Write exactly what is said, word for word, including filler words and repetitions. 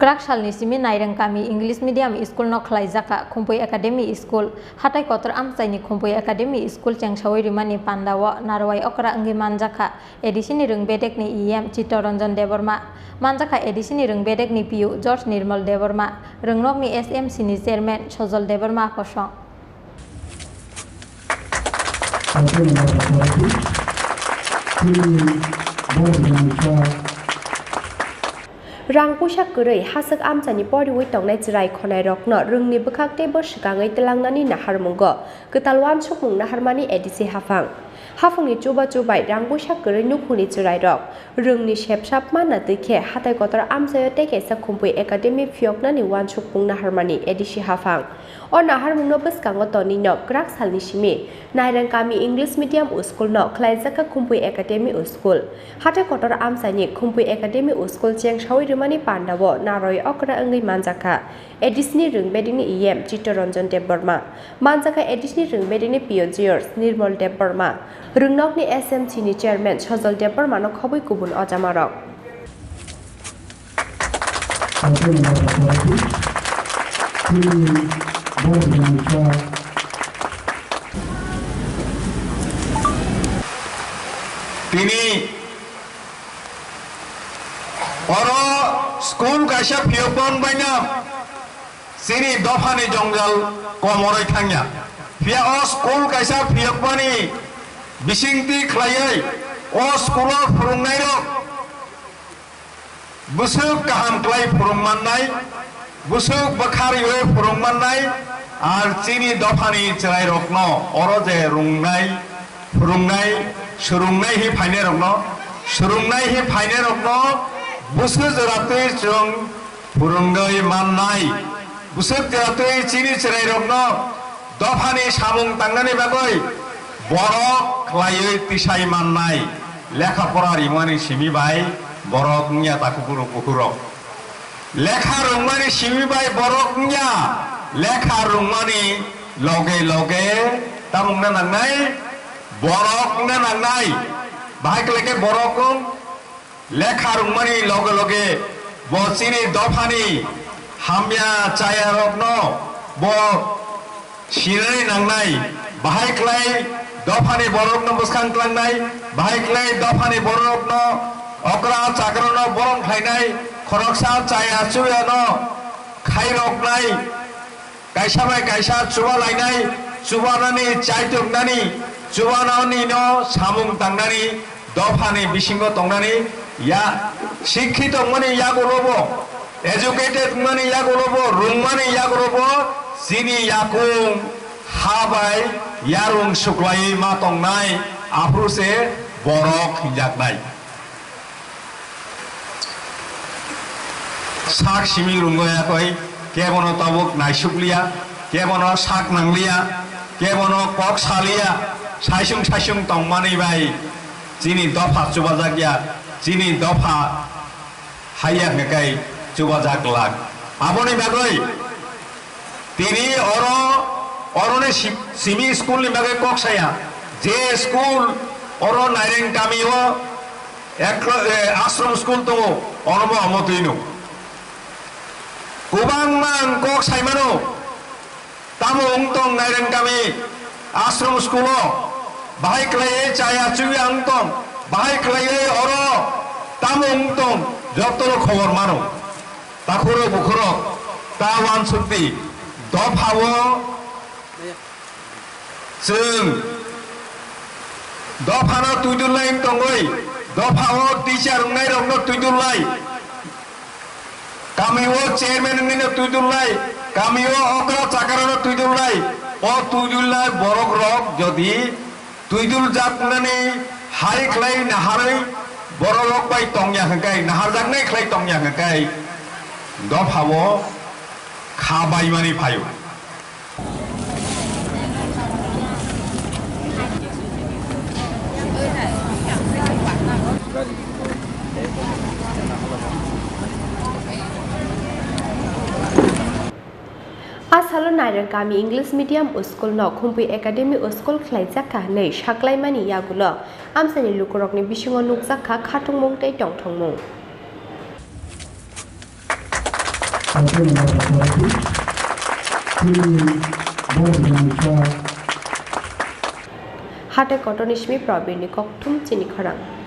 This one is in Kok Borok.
Kwrak salni simi Nairang kami English medium school no khlaijakha Khumpui Academy School. Hatai kotor amchaini Khumpui Academy School chengsawi rimani pandao narwai okra wngwi manjakha A D C ni rwng bedekni E M Chittaranjan Debbarma. Manjakha A D C ni rwng bedekni P O George Nirmal Debbarma, rwngnokni S M C ni chairman Sojol Debbarma kosong. Rang puisa kwrwi haswk amchaini poriwi tongnai chwrai khonairokno rwngni bwkhak teibo swkangwi twlangnani naharmungo kwtal uansukmung naharmani A D C haphang. Haphangni chubachu bai rang puisa kwrwi nukhungni chwrairok rwngni sepsap manna twi khe hatai kotor amchaio tei kaisa Khumpui Academy phiyoknani uansukmung naharmani A D C haphang. O naharmungno bwskango tonwino kwrak salni simi Nairang kami English medium school no khlaijak kha Khumpui Academy School. Hatai kotor amchaini Khumpui Academy School chengsawi rwmani pandao narwai okra wngwi manjakha A D C ni rwng bedekni E M Chittaranjan Debbarma. Manjakha A D C ni rwng bedekni P O George Nirmal Debbarma. Rwngnokni S M C ni chairman Sojol Debbarma no khobwi kubun ojamarok. Tini oro school kaisa phiyokbon baino chini dophani jongjal komoroi thangya. Phiya o school kaisa phiyokbani bisingtwi khlaiwi o school o phwrwngnairok bwswk kaham khlai phwrwng mannai, bwswk bwkha riwi phwrwng mannai, ar chini dophani chwrairokno oro je rwngnai, phwrwngnai, swrwngnai hi phainairokno, swrwngnai hi phainairokno bwswk jora twi chwng phwrwngwi mannai, bwswk jora twi chini chwrairokno dophani samung tangnani bagwi borok khlaiwi tisai mannai, lekha pora rimani simi bai borok wngya takhuk bukhuk rok. Lekha rwngmani simi bai borok wngya, lekha rwngmani loge loge tamo wngna nangnai, borok wngna nangnai. Bahai khlai khe borok wng Lekha rwngmani loge loge bo chini dophani hamya chayarokno bo sinani nangnai, bahai khlai dophani borokno bwskang tlangnai, bahai khlai dophani borokno okra chakrano borom khlainai, khoroksa chaya chuyano khairoknai. Kaisa bai kaisa chuba lainai, chubanani, chaituknani, chubanani no samung tangnani, dophani bisingo tongnani, ya, sikkhi tongmani yagulobo, educated wngmani yagulobo, rwngmani yagulobo, chini yakung ha bai yarung suklaiwi ma tongnai, aphuru se borok hinjaknai. Sak simi rwngwi yakwi, kebono tabuk naisukliya, kebono sak nangliya, kebono kok saliya, saisung saisung tongmani bai chini dopha chubajak ya, chini dopha haiya hwnkhe chubajak glak. Aboni bagwi Tini oro, oroni si-, simi school ni bagwi kok saya, je school oro Naireng kami o ekro-, eh, ashram school tongo, oro bo omo twi no. Kwbangma ang kok sai mano, tamo wng tong Naireng kami ashram school o, bahai khlaiwi chaya chuya wng tong, bahai khlaiwi oro tamo wng tong, joto no khobor mano. Takhurok bukhurok ta uansukdi, dophao chwng dophano twidulnai wng tongwi, dophao teacher wngnairokno twidulnai, kamio chairman wngnaino twidulnai, kamio okra chakarano twidulnai, o twidulnai borokrok jodi Twidul jatnani hai khlai naharwi borok bai tongya hwnkhe, naharjaknai khlai tongya hwnkhe, dophao kha baimani phaio. A salo Nairang kami English medium school no Khumpui Academy school khlaijak kha hwnwi saklaimani yagulo amchaini lukurokni bisingo nukjak kha khatungmung tei tongthokmung. Kotorni bwsa kwrwi, chini borok gwnangsa. Hatai kotorni simi Probirni kokthum chini khorang.